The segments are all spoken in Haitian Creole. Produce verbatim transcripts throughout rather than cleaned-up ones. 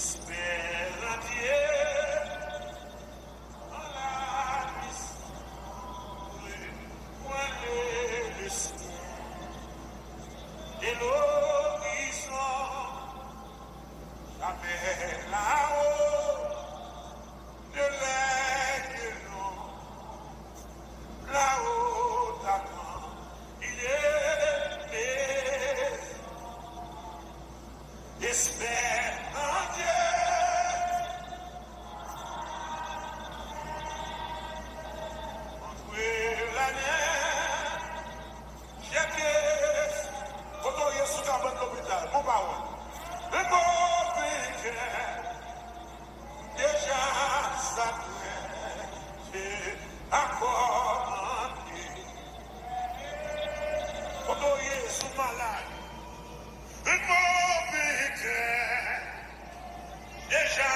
Espè an Dye, an la pwisans, vwale lespri, e lorizon, jamè lawo, de lè ke non, lawo ta pran ide mezon. Espè an Dye, antre ladan, chèche kote w ye sou kabann lopital, bon pawòl. Men konvinke deja sa prèske a kòmande. Kote w ye sou malad, men konvinke deja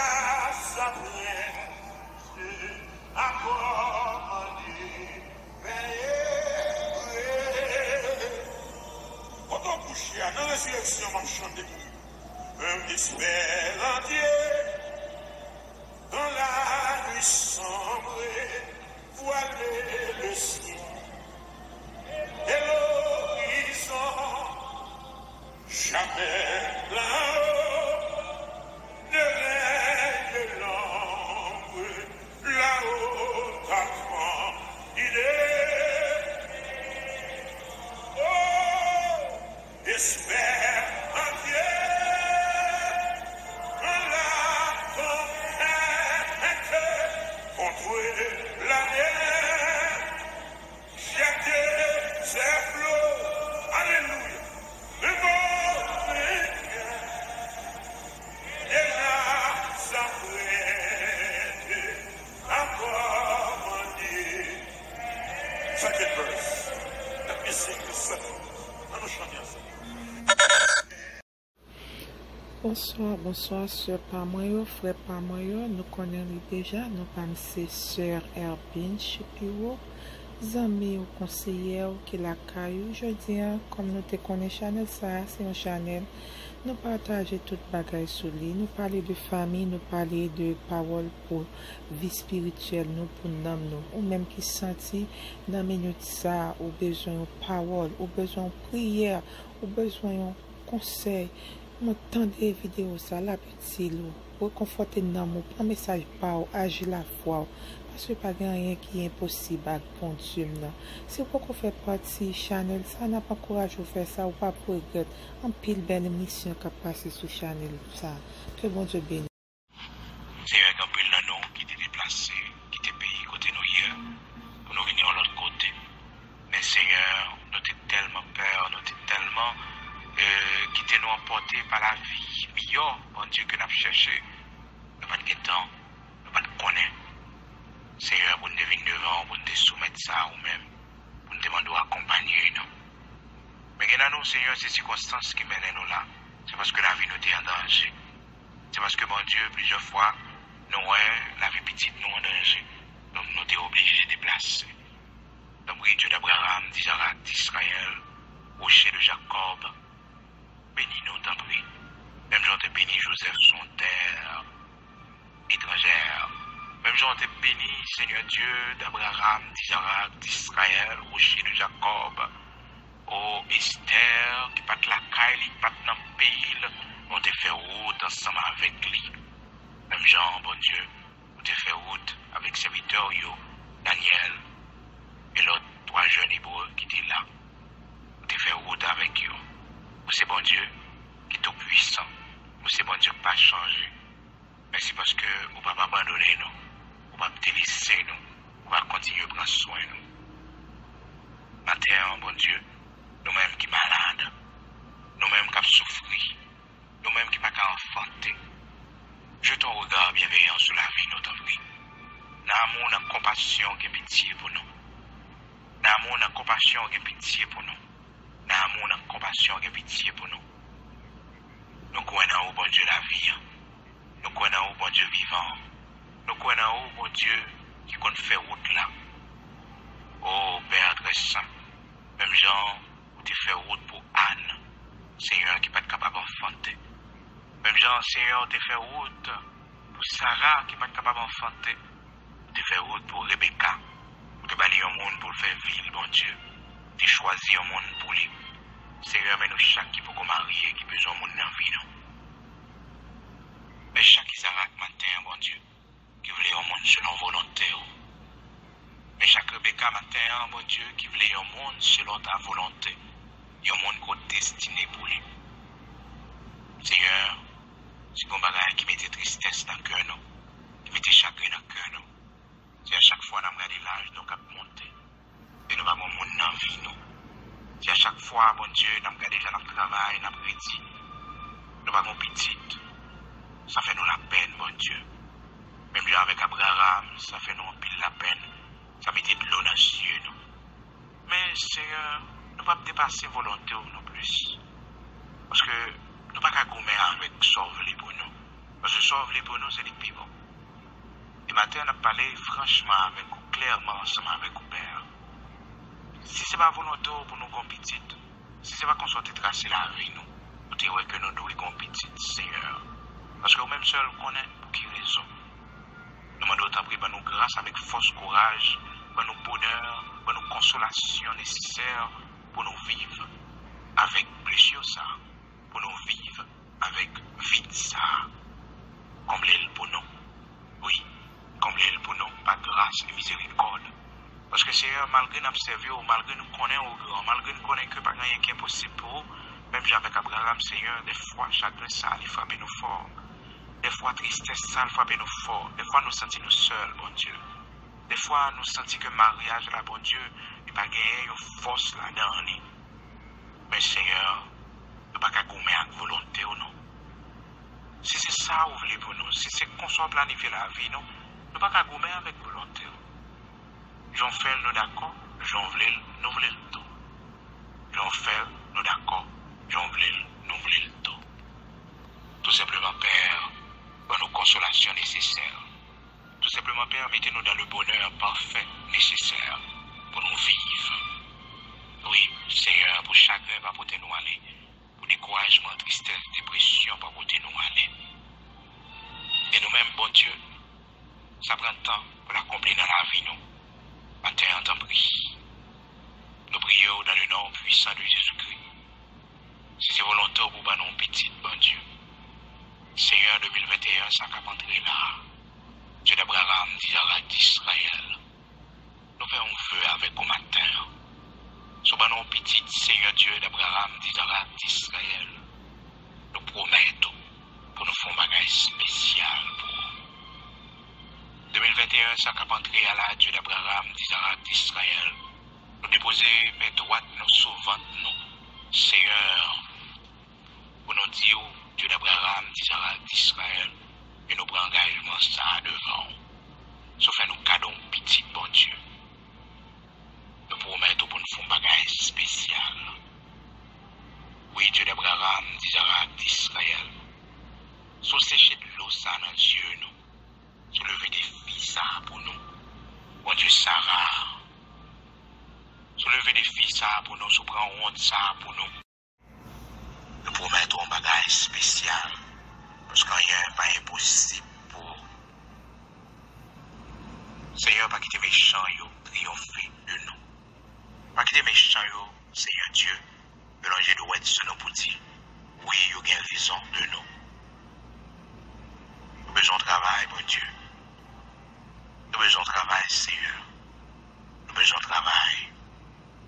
sa prèske a kòmande. Veye, veye. Kote w kouche a, nan rezireksyon m ap chante pou ou. Espè an Dye, dans la nuit sombre, voile le ciel, et l'horizon jamais plan haut, ne règne l'ombre, là-haut t'apprends il est. Oh, espère en Dieu, quand la tempête contre la mer, jette ses flots. Alléluia. Le monde déjà s'apprête à commander. Second verse. Let me sing the second. Ann nou chante ansanm. Bonswa, bonswa, sè pa mwen yo, frè pa mwen yo. Nou konnen li deja, non pa m se sè Ervin Shapiro. Zanmi w, konseye w ki lakay ou. Jodi a, kòm nou te konnen, chanèl sa a se yon chanèl nou pataje tout bagay sou li. Nou pale de fanmi, nou pale de pawòl pou vi espirityèl nou, pou nanm nou. Ou menm ki santi nan minit sa a, ou bezwen yon pawòl, ou bezwen yon priyè, ou bezwen yon konsèy, mwen, tande videyo sa, l ap itil ou. Rekonfòte nanm ou, pran mesaj pa w, aji lafwa w, paske pa gen anyen ki enposib ak Bondye m nan. Si w poko fè pati chanèl sa, n ap ankouraje w fè sa, ou p ap regrèt. Anpil bèl emisyon k ap pase sou chanèl sa. Ke Bondye beni. Senyè, gen anpil nan nou ki te deplase, kite peyi kote nou ye, pou nou vin yon lòt kote. Men, Senyè, nou te tèlman pè, nou te tèlman, eh, kite nou anpòte pa lavi miyò, Bondye, ke n ap chèche. Nou pa t gen tan, nou pa t konnen, Senyè, pou n te vin devan w, pou n te soumèt sa a ou menm, pou n te mande w akonpanye nou. Men gen nan nou, Senyè, se sikonstans ki mennen nou la. Se paske lavi nou te an danje. Se paske, Bondye, plizyè fwa, nou wè lavi pitit nou an danje. Donk, nou te oblije deplase. Tanpri, Dye d'Abraham, d'Izarak, d'Izrayèl, Woche de Jakòb, beni nou, tanpri. Menm jan w te beni Jozèf sou yon tè etranjè. Menm jan w te beni, Senyè Dye d'Abraham, d'Izarak, d'Izrayèl, Woche de Jakòb, o Estè, ki pa t lakay li, ki pa t nan peyi l, men w te fè wout ansanm avèk li. Menm jan, Bondye, ou te fè wout avèk sèvitè w yo, Danyèl, e lòt twa jèn ebre ki te la. Ou te fè wout avèk yo. Ou se Bondye ki tou pwisan. Ou se Bondye k pa chanje. Mèsi paske ou p ap abandone nou. Ou p ap delese nou. Ou p ap kontinye pran swen nou. Maten an, Bondye, nou menm ki malad, nou menm k ap soufri, nou menm ki pa ka anfante, jete yon rega byenveyan sou lavi nou, tanpri. Nan amou, nan konpasyon, gen pitye pou nou. Nan amou, nan konpasyon, gen pitye pou nou. Nan amou, nan konpasyon, gen pitye pou nou. Nou kwè nan ou, Bondye lavi an. Nou kwè nan ou, Bondye vivan an. Nou kwè nan ou, Bondye ki konn fè wout la. O Pè trè sen, menm jan ou te fè wout pou Ann, Senyè, ki pa t kapab anfante. Menm jan, Senyè, ou te fè wout pou Sara ki pa t kapab anfante. Ou te fè wout pou Rebeka. Ou te ba li yon moun pou l fè vi l, Bondye. Ou te chwazi yon moun pou li. Senyè, men nou chak ki poko marye, ki bezwen yon moun nan vi nou. Men chak Izarak maten an, Bondye, ki vle yon moun selon volonte w. Men chak Rebeka maten an, Bondye, ki vle yon moun selon ta volonte, yon moun ke w destine pou li. Senyè, si gen yon bagay ki mete tristès nan kè nou, ki mete chagren nan kè nou, se a chak fwa n ap gade laj nou k ap monte, e nou pa gen moun nan vi nou. Se a chak fwa, Bondye, n ap gade jan n ap travay, n ap redi, nou pa gen pitit. Sa fè nou lapèn, Bondye. Menm jan avèk Abraram, sa fè nou anpil lapèn. Sa mete dlo nan zye nou. Men, Senyè, nou p ap depase volonte w non plis. Paske nou pa ka goumen avèk sa w vle pou nou. Paske sa w vle pou nou, se li k pi bon. E maten an, n ap pale franchman avèk ou, klèman ansanm avèk ou, Pè. Si se pa volonte w pou nou gen pitit, si se pa konsa w te trase lavi nou, ou te wè ke nou dwe gen pitit, Senyè. Paske ou menm sèl konnen pou ki rezon. Nou mande w, tanpri, ban nou gras avèk fòs, kouraj, ban nou bonè, ban nou konsolasyon nesesè pou nou viv avèk blesi sa, pou nou viv avèk vid sa. Konble l pou nou. Wi, konble l pou nou pa gras e mizerikòd. Paske, Senyè, malgre n ap sèvi w, malgre nou konnen ou gran, malgre n konnen ke pa gen anyen ki enposib pou ou, menm jan avèk Abraram, Senyè, dèfwa chagren sa, li frape nou fò. Dèfwa tristès sa, li frape nou fò. Dèfwa nou santi nou sèl, Bondye. Dèfwa nou santi ke maryaj la, Bondye, li pa genyen yon fòs ladan li. Men, Senyè, nou pa ka goumen ak volonte w non. Si se sa ou vle pou nou, si se konsa w planifye lavi nou, nou pa ka goumen avèk volonte w. Jan w fè l, nou dakò, jan w vle l, nou vle l tou. Jan w fè l, nou dakò, jan w vle l, nou vle l tou. Tou senpleman, Pè, ban nou konsolasyon nesesè. Tou senpleman, Pè, mete nou dans le bonheur parfait, nesesè pou nou viv. Wi, Senyè, pou chagren pa pote nou ale, pou dekourajman, tristès, depresyon pa pote nou ale. E nou menm, Bondye, sa pran tan pou l akonpli nan lavi nou. Maten an, tanpri, nou priye w dans le nom puissant de Jésus-Christ. Si se volonte w pou ban nou yon pitit, Bondye, Senyè, de mil venteyen sa k ap antre la, Dye d Abraram, d Izarak, d Izrayèl, nou fè yon ve avèk ou maten an. Si w ban nou yon pitit, Senyè, Dye d Abraram, d Izarak, d Izrayèl, nou pwomèt ou pou nou fè yon bagay espesyal pou ou. De mil venteyen sa k ap antre a la, Dye d Abraram, d Izarak, d Izrayèl, nou depoze men dwat nou sou vant nou, Senyè, pou nou di w, Dye d Abraram, d Izarak, d Izrayèl, e nou pran angajman sa a devan w. Si w fè nou kado yon pitit, Bondye, nou pwomèt ou pou n fè yon bagay espesyal. Wi, Dye d Abraram, d Izarak, d Izrayèl, si w seche dlo sa nan zye nou, si w leve defi sa a pou nou, Bondye, Sara, si w leve defi sa a pou nou, si w pran wont sa a pou nou, nou pwomèt ou yon bagay espesyal, paske anyen pa enposib pou ou. Senyè, pa kite mechan yo triyonfe de nou. Pa kite mechan yo, Senyè Dye, yo lonje dwèt sou nou pou di, wi, yo gen rezon de nou. Nou bezwen yon travay, Bondye. Nou bezwen yon travay, Senyè. Nou bezwen yon travay.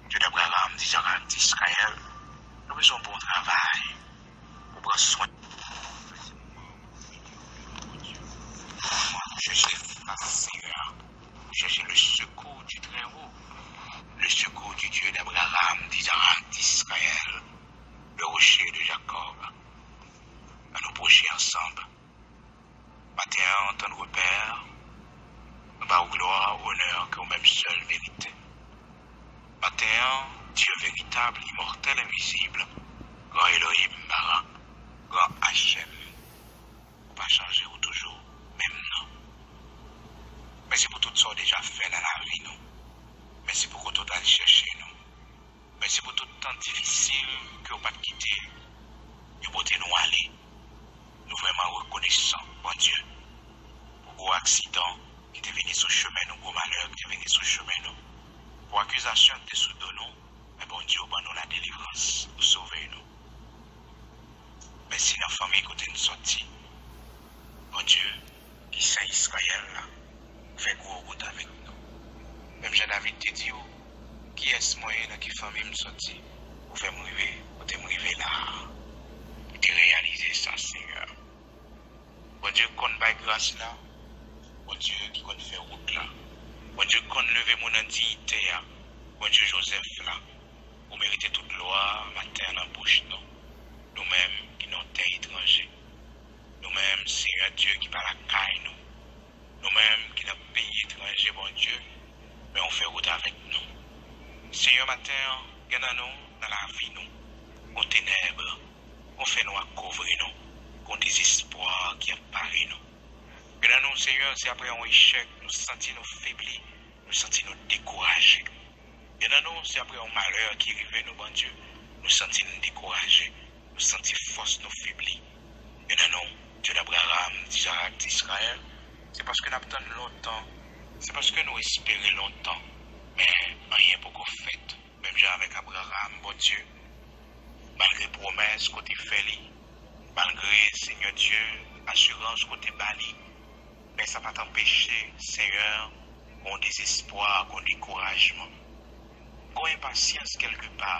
Dye d Abraram, d Izarak, d Izrayèl, nou bezwen yon bon travay pou pran swen. Chèche fas Senyè a. Chèche le secours du Très-Haut, le secours du Dieu d'Abraham, d'Isaac, d'Israël, le rocher de Jacob. Ann nou pwoche ansanm. Maten an, antann repè, nou ba ou glwa, onè ke ou menm sèl merite. Maten an, Dye veritab, imòtèl, envizib, gran Elohim Bara, gran H M, ou pa chanje, ou toujou menm nan. Mèsi pou tout sa w deja fè nan lavi nou. Mèsi pou kote w t al chèche nou. Mèsi pou tout tan difisil ke w pa t kite yo pote nou ale. Nou vrèman Bondye konn bay gras la, Bondye ki konn fè wout la, Bondye konn leve moun an diyite a, Bondye Jozèf la, ou merite tout glwa maten an nan bouch nou. Nou menm ki nan yon tè etranje, nou menm, Senyè Dye, ki pa lakay nou, nou menm ki nan peyi etranje, Bondye, men ou fè wout avèk nou. Senyè, maten an, gen nan nou, nan lavi nou, gon tenèb, gon fènwa k kouvri nou, gon dezespwa ki anpare nou. Gen nan nou, Senyè, se apre yon echèk, nou santi nou febli, nou santi nou dekouraje. Gen nan nou, se apre yon malè ki rive nou, Bondye, nou santi n dekouraje, nou santi fòs nou febli. Gen nan nou, Dye d Abraram, d Izarak, d Izrayèl, se paske n ap tann lontan, se paske nou espere lontan, men anyen poko fèt. Menm jan avèk Abraram, Bondye, malgre pwomès ke w te fè li, malgre, Senyè Dye, asirans ke w te ba li, men sa pa t anpeche, Senyè, gon dezespwa, gon dekourajman, gon enpasyans kèlkepa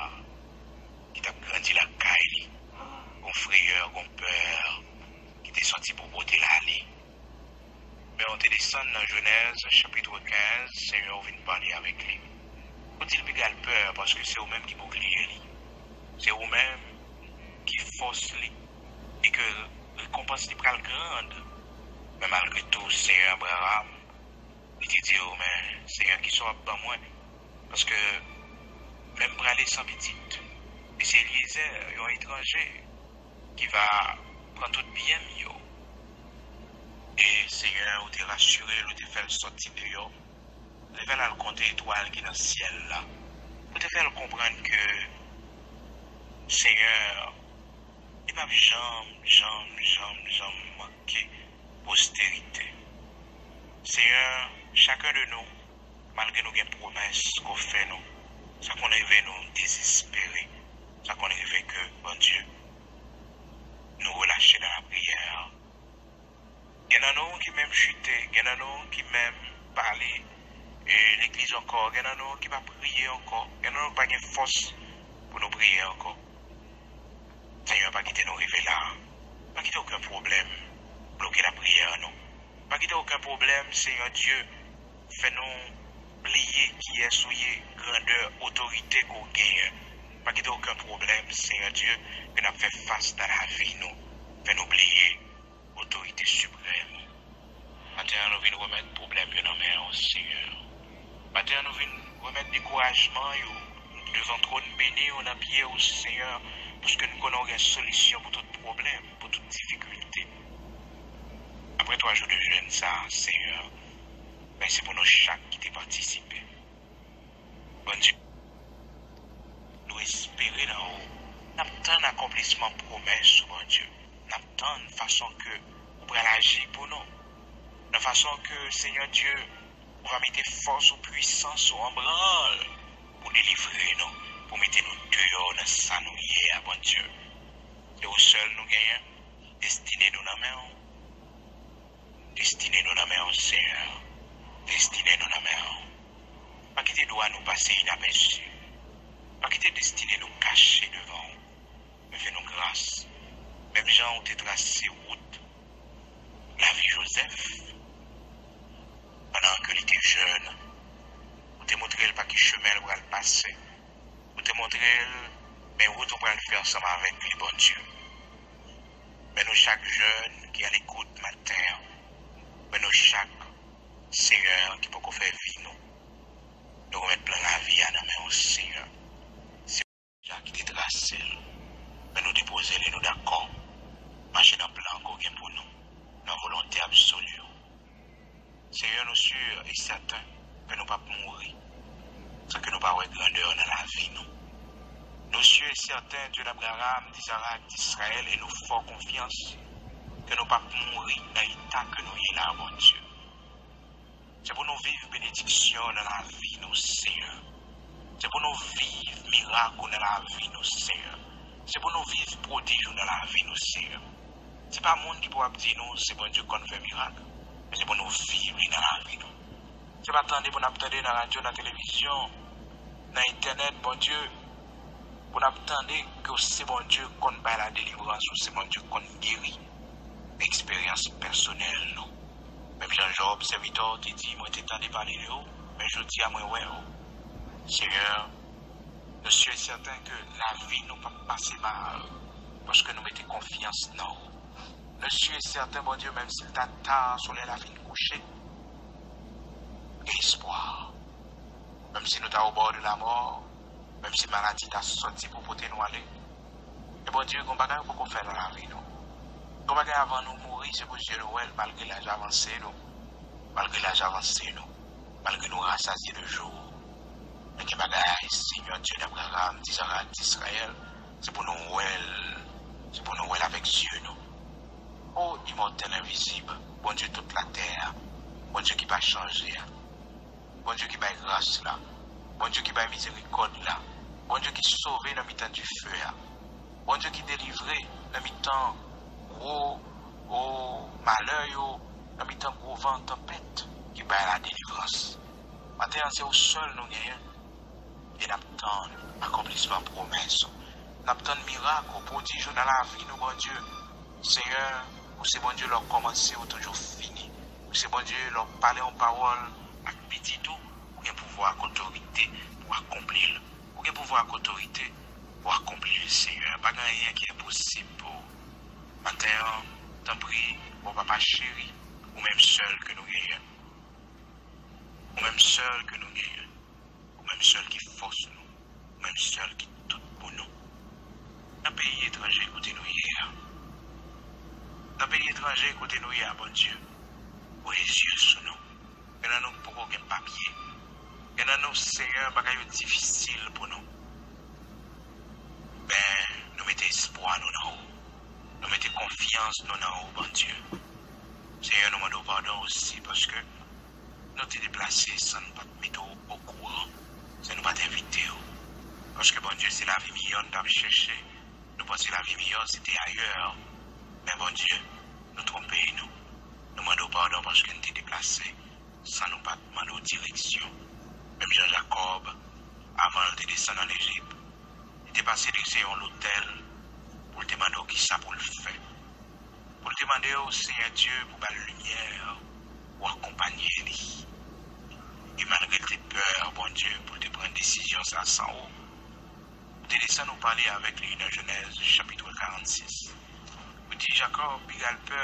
ki t ap grandi lakay li, gon freyè, gon pè ki te sòti pou pote l ale. Men w te desann nan Jenèz, chapit kenz, Senyè, w vin pale avèk li. Ou di l piga l pè, paske se ou menm ki bouklye li. Se ou menm ki fòs li, e ke rekonpans li pral grand. Men malgre tou, Senyè, Abraram, li te di w, men, Senyè, kisa w ap ban mwen? Paske men m prale san pitit, e se Elyezè, yon etranje, ki va pran tout byen m yo. E, Senyè, ou te rasire l, ou te fè l sòti deyò, ou te fè l al konte etwal ki nan syèl la, ou te fè l konprann ke, Senyè, li p ap janm, janm, janm, janm manke posterite. Senyè, chaken de nou, malgre nou gen pwomès ke w fè nou, sa konn rive nou dezespere, sa konn rive ke, Bondye, nou relache nan lapriyè. Gen nan nou ki menm chite, gen nan nou ki menm pale, e, legliz ankò, gen nan nou ki pa priye ankò, gen nan nou ki pa gen fòs pou nou priye ankò. Senyè, pa kite nou rive la. Pa kite okenn pwoblèm bloke lapriyè nou. Pa kite okenn pwoblèm, Senyè Dye, fè nou bliye kiyès ou ye, grandè, otorite ke w genyen. Pa kite okenn pwoblèm, Senyè Dye, ke n ap fè fas nan lavi nou, fè nou bliye otorite siprèm ou. Maten an, nou vin remèt pwoblèm yo nan men w, Senyè. Maten an, nou vin remèt dekourajman yo devan twòn beni w, nan pye w, Senyè, paske nou konnen w gen solisyon pou tout pwoblèm, pou tout difikilte. Apre twa jou de jèn sa a, Senyè, mèsi pou nou chak ki te patisipe. Bondye, nou espere nan ou. N ap tann akonplisman pwomès ou, Bondye. N ap tann fason ke ou pral aji pou nou. Nan fason ke, Senyè Dye, ou va mete fòs ou, pwisans ou an branl pou delivre nou, pou mete nou deyò nan sa nou ye a, Bondye. Se ou sèl nou genyen. Destine nou nan men w. Destine nou nan men w, Senyè. Destine nou nan men w. Pa kite dwa nou pase inapèsi. Pa kite destine nou kache devan w. Men fè nou gras. Menm jan ou te trase wout lavi Jozèf, pandan ke li te jèn, ou te montre l pa ki chemen l pral pase. Ou te montre l, men wout ou pral fè ansanm avèk li, Bondye. Men nou chak jèn ki alekout maten an, men nou chak, Senyè, ki poko fè vi nou, nou remèt plan lavi a nan men w, Senyè. Se ou deja ki te trase l, men nou depoze l e nou dakò mache nan plan ke w gen pou nou, nan volonte absoli w. Senyè, nou si e sèten ke nou p ap mouri san ke nou pa wè grandè w nan lavi nou. Nou si e sèten, Dye d Abraram, d Izarak, d Izrayèl, e nou fè w konfyans ke nou p ap mouri nan eta ke nou ye la, Bondye. Se pou nou viv benediksyon nan lavi nou, Senyè. Se pou nou viv mirak ou nan lavi nou, Senyè. Se pou nou viv pwodij ou nan lavi nou, Senyè. Se pa moun ki pou ap di nou se Bondye k konn fè mirak, men se pou nou viv li nan lavi nou. Se pa tande pou n ap tande nan radyo, nan televizyon, nan entènèt, Bondye, pou n ap tande ke w se Bondye k konn bay ladelivrans, ou se Bondye k konn geri. Eksperyans pèsonèl. pèsonèl nou. Menm jan Jòb, sèvitè w te di, mwen te tande pale de ou, men jodi a mwen wè ou. Senyè, nou si e sèten ke lavi nou p ap pase mal, paske nou mete konfyans nan ou. Nou si e sèten, Bondye, menm si l ta ta, solèy la fin kouche, gen espwa. Menm si nou ta obò de lamò, menm si maladi ta sòti pou pote nou ale, e Bondye, gon bagay ou poko fè nan lavi nou. Gon bagay avan nou mouri, se pou zye nou wè l malgre laj avanse nou, malgre laj avanse nou, malgre nou rasazye de jou. Men gen bagay, Senyè Dye d'Abraham, d'Izak, d'Izrayèl, se pou nou wè l, se pou nou wè l avèk zye nou. O imòtèl envizib, Bondye tout latè a, Bondye ki pa chanje a, Bondye ki bay gras la, Bondye ki bay mizerikòd la, Bondye ki sove nan mitan dife a, Bondye ki delivre nan mitan gwo, o, malè yo, nan mitan gwo van tanpèt ki bay la delivrans. Maten an, se ou sèl nou genyen. E n ap tann akonplisman pwomès ou. N ap tann mirak ou, pwodij ou nan lavi nou, Bondye. Senyè, ou se Bondye lè w kòmanse, ou toujou fini. Ou se Bondye lè w pale yon pawòl ak pitit ou, ou gen pouvwa ak otorite pou akonpli l. Ou gen pouvwa ak otorite pou akonpli l, Senyè. Pa gen anyen ki enposib pou ou. Maten an, tanpri, o Papa cheri, ou menm sèl ke nou genyen. Ou menm sèl ke nou genyen. Ou menm sèl ki fòs nou. Ou menm sèl ki tout pou nou. Nan peyi etranje kote nou ye a. Nan peyi etranje kote nou ye a, Bondye, voye zye sou nou. Gen nan nou ki poko gen papye. Gen nan nou, Senyè, bagay yo difisil pou nou. Men, nou mete espwa nou nan ou. Nou mete konfyans nou nan ou, Bondye. Senyè, nou mande w padon osi paske nou te deplase san nou pa t mete w okouran, san nou pa t envite w. Paske, Bondye, se lavi miyò n t ap chèche. Nou panse lavi miyò se te ayè. Men, Bondye, nou twonpe nou. Nou mande w padon paske n te deplase san nou pa t mande w direksyon. Menm jan Jakòb, avan l te desann ann Ejip, li te pase drese yon lotèl pou l te mande w kisa pou l fè. Pou l te mande w, Senyè Dye, pou ba l limyè, pou akonpanye li. E malgre l te pè, Bondye, pou l te pran desizyon sa a san ou, ou te desann ou pale avèk li nan Jenèz chapit karannsis. Ou di Jakòb, piga l pè.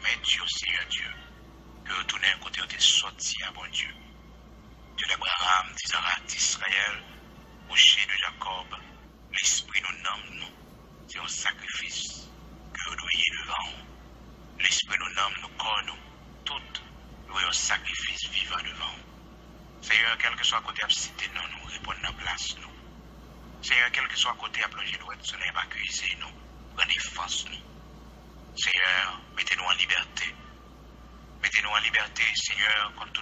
Men di yo, Senyè Dye, ke yo tounen kote yo te sòti a, Bondye. Dye d'Abraham, d'Izak, d'Izrayèl, Woche de Jakòb, lespri nou, nanm nou, se yon sakrifis ke yo dwe ye devan ou. Lespri nou, nanm nou, kò nou, tout dwe yon sakrifis vivan devan ou. Senyè, kèlkeswa kote y ap site non nou, reponn nan plas nou. Senyè, kèlkeswa kote y ap lonje dwèt sou nou, y ap akize nou, pran defans nou. Senyè, mete nou an libète. Mete nou an libète, Senyè, kont